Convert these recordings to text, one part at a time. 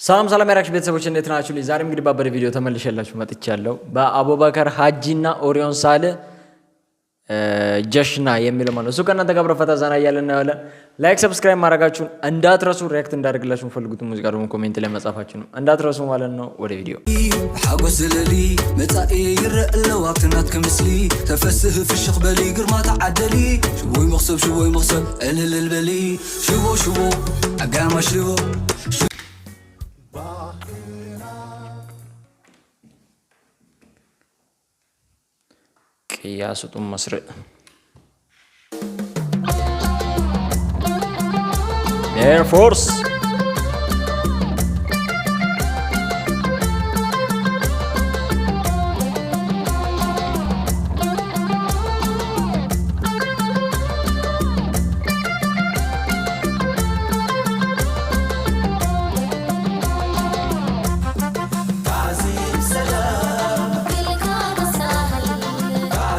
ሰላም ሰላም ያራክሽ ቤተሰቦች እንዴት ናችሁ? ዛሬም እንግዲህ ባበደ ቪዲዮ ተመልሼላችሁ መጥቻለሁ። በአቡበከር ሀጂ እና ኦሪዮን ሳል ጀሽና የሚለው ማለት ነው። እሱ ከእናንተ ጋር አብረን ፈታ ዘና እያለን እናየዋለን። Like subscribe ማድረጋችሁን እንዳትረሱ። React እንዳደርግላችሁ የምፈልጉትን ሙዚቃ ደግሞ comment ላይ መጻፋችሁን እንዳትረሱ ማለት ነው። ወደ ቪዲዮ። ሓጎስ ዘለሊ መጻኢ ይረአ ኣለዋ ኣብቲ ናትከ ምስሊ ተፈስህ ፍሽኽ በሊ ግርማ ተዓደሊ ሽቦይ መኽሰብ ሽቦይ መኽሰብ ዕልልል በሊ ሽቦ ሽቦ ዓጋማ ሽቦ። ቅያ ስጡም መስርዕ Air Force።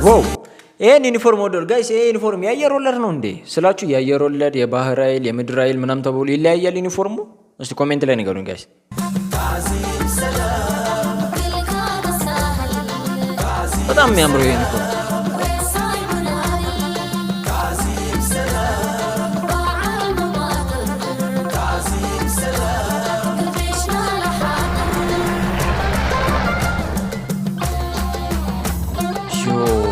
Wow፣ ይሄን ዩኒፎርም ወደድ guys። ይሄ ዩኒፎርም የአየር ወለድ ነው እንዴ ስላችሁ፣ የአየር ወለድ፣ የባህር ኃይል፣ የምድር ኃይል ምናምን ተብሎ ይለያያል ዩኒፎርሙ። እስቲ comment ላይ ንገሩኝ guys። በጣም የሚያምረው ይሄ ዩኒፎርም። ዮ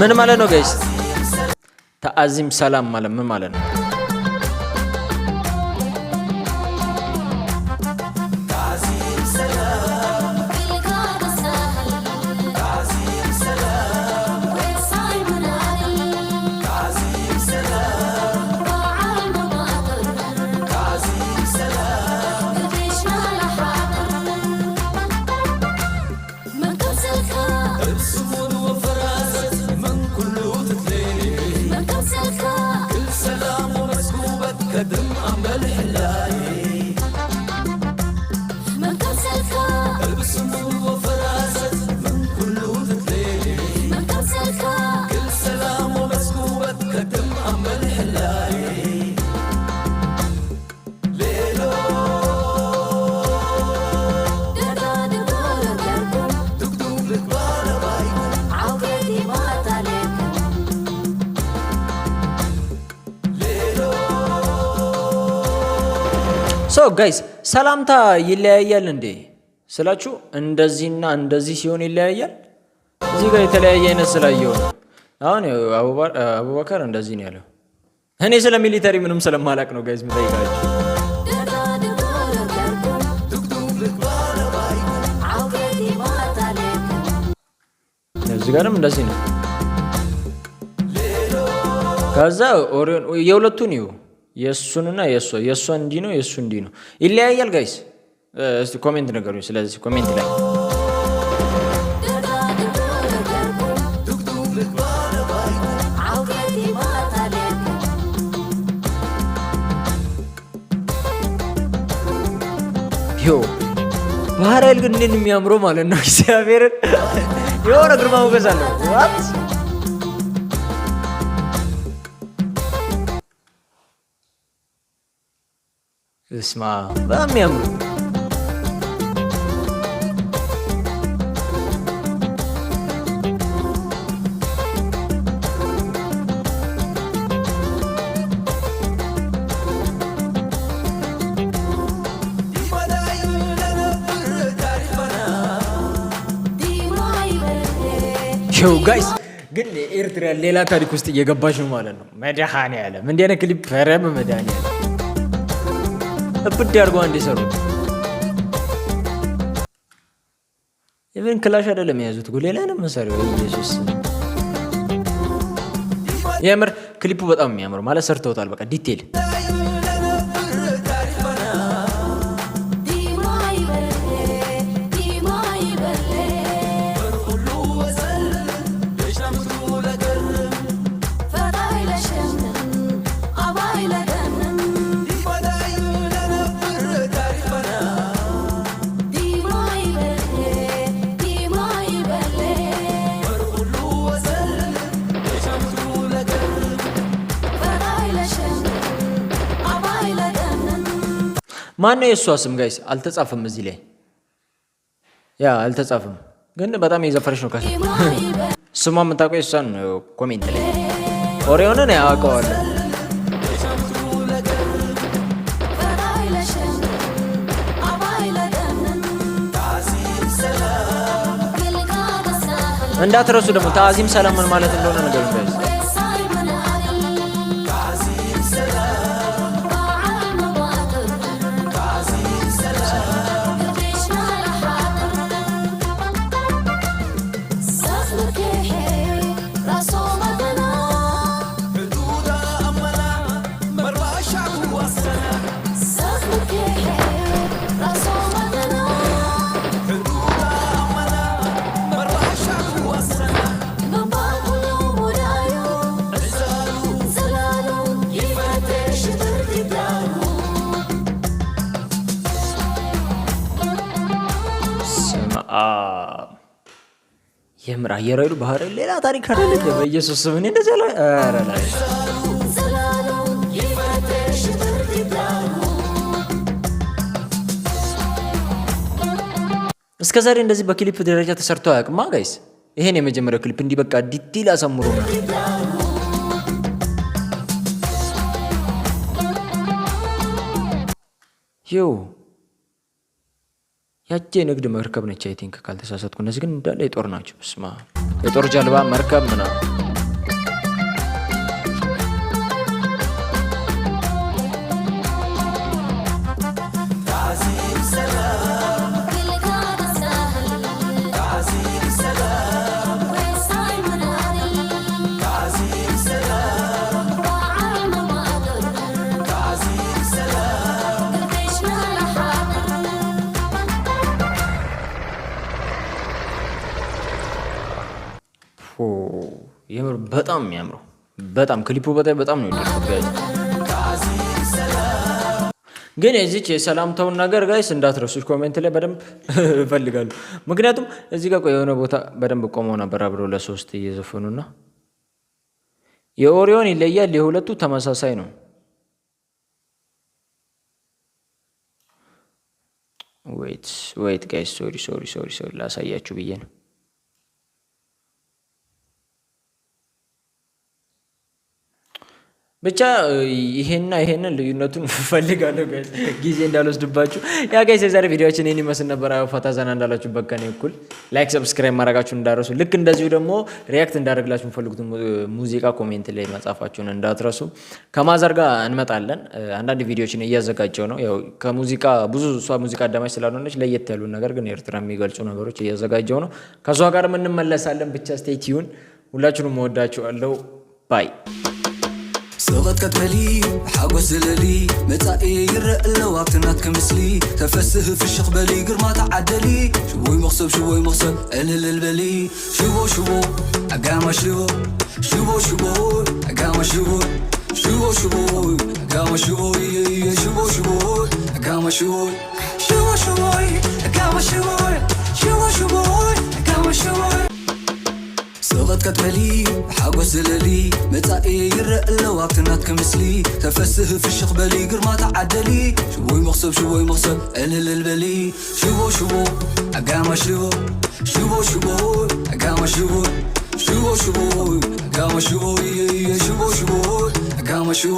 ምን ማለት ነው guys? ተአዚም ሰላም ማለት ምን ማለት ነው? So guys፣ ሰላምታ ይለያያል እንዴ ስላችሁ፣ እንደዚህና እንደዚህ ሲሆን ይለያያል። እዚህ ጋር የተለያየ አይነት ስላየው ነው። አሁን አቡበከር እንደዚህ ነው ያለው። እኔ ስለ military ምንም ስለማላቅ ነው guys የምጠይቃችሁ። እዚህ ጋርም እንደዚህ ነው። ከዛ ኦሪዮን የሁለቱን ይሁ የእሱንና የእሷ፣ የእሷ እንዲህ ነው፣ የእሱ እንዲህ ነው። ይለያያል guys። እስቲ comment ንገሩኝ። ስለዚህ comment ላይ። ዮ ባህር ኃይል ግን እንዴት የሚያምረው ማለት ነው። እግዚአብሔርን የሆነ ግርማ ሞገስ አለው። What? እስማ በጣም የሚያምሩ። ው guys፣ ግን ኤርትራ ሌላ ታሪክ ውስጥ እየገባች ነው ማለት ነው። መድኃኒዓለም እንዲህ አይነት ክሊፕ ኧረ በመድኃኒዓለም እብድ አድርገው አንድ የሰሩት። Even ክላሽ አይደለም የያዙት እኮ፣ ሌላ ነው መሳሪያው። ኢየሱስ፣ የምር ክሊፑ በጣም የሚያምር ማለት ሰርተውታል። በቃ detail። ማነው የእሷ ስም guys? አልተጻፈም እዚህ ላይ፣ yeah፣ አልተጻፈም፣ ግን በጣም የዘፈረች ነው። ስሟ የምታውቀው የእሷን comment ላይ። ኦሪዮንን ያውቀዋለሁ። እንዳትረሱ ደግሞ ታዚም ሰላም ምን ማለት እንደሆነ ነገር guys። የምር አየር ኃይሉ ባህር ሌላ ታሪክ አይደል? በኢየሱስ ስም እኔ እንደዚህ ያለ ኧረ ላይ እስከ ዛሬ እንደዚህ በክሊፕ ደረጃ ተሰርቶ አያውቅማ guys። ይሄን የመጀመሪያው ክሊፕ እንዲህ በቃ detail አሳምሮ ነው። ይው ያቺ የንግድ መርከብ ነች I think ካልተሳሳትኩ። እነዚህ ግን እንዳለ የጦር ናቸው። ስማ፣ የጦር ጀልባ፣ መርከብ ምናምን። የምር በጣም የሚያምረው፣ በጣም ክሊፑ በጣም በጣም ነው የወደድኩት guys። ግን የዚች የሰላምታውን ነገር guys እንዳትረሱ፣ comment ላይ በደንብ እፈልጋለሁ። ምክንያቱም እዚህ ጋር ቆይ የሆነ ቦታ በደንብ ቆመው ነበር አብረው ለሶስት እየዘፈኑና የኦሪዮን ይለያል፣ የሁለቱ ተመሳሳይ ነው። Wait, wait guys፣ sorry, sorry, sorry, sorry፣ ላሳያችሁ ብዬ ነው። ብቻ ይሄና ይሄንን ልዩነቱን እፈልጋለሁ guys፣ ጊዜ እንዳልወስድባችሁ። Yeah guys፣ የዛሬ ቪዲዮችን ይህን ይመስል ነበር። ፈታ ዘና እንዳላችሁበት ከኔ እኩል like፣ subscribe ማድረጋችሁን እንዳትረሱ። ልክ እንደዚሁ ደግሞ react እንዳደርግላችሁ የምፈልጉትን ሙዚቃ comment ላይ መጻፋችሁን እንዳትረሱ። ከ mother ጋር እንመጣለን። አንዳንድ ቪዲዮችን እያዘጋጀው ነው። ያው ከሙዚቃ ብዙ እሷ ሙዚቃ አዳማጭ ስላልሆነች ለየት ያሉ ነገር ግን ኤርትራ የሚገልጹ ነገሮች እያዘጋጀው ነው። ከእሷ ጋር እንመለሳለን። ብቻ stay tuned። ሁላችሁንም እወዳችኋለሁ። Bye። ስቐጥቀጥ በሊ ሓጎስ ዝለሊ መጻኢ ይረአ ኣለዋ ኣብቲ ናትክ ምስሊ ተፈስህ ፍሽኽ በሊ ግርማ ተዓደሊ ሽቦይ መኽሰብ ሽቦይ መኽሰብ ዕልልል በሊ ሽቦ ሽቦ ኣጋማ ሽቦ ሽቦ ሽቦ ኣጋማ ሽቦ ሽቦ ሽቦ ኣጋማ ሽቦ ሽቦ ሽቦ ኣጋማ ሽቦ ሽቦ ሽቦ ኣጋማ ሽቦ ሽቦ ሽቦ ኣጋማ ሽቦ ስቐጥቀጥ በሊ ሓጎስ ዝለሊ መጻኢ ይረአ ኣለዋ ኣብቲ ናትክ ምስሊ ተፈስህ ፍሽኽ በሊ ግርማ ተዓደሊ ሽቦይ መኽሰብ ሽቦይ መኽሰብ ዕልልል በሊ ሽቦ ሽቦ ኣጋማ ሽቦ ሽቦ ሽቦ ኣጋማ ሽቦ ሽቦ ሽቦ ኣጋማ ሽቦ ሽቦ ሽቦ ኣጋማ ሽቦ።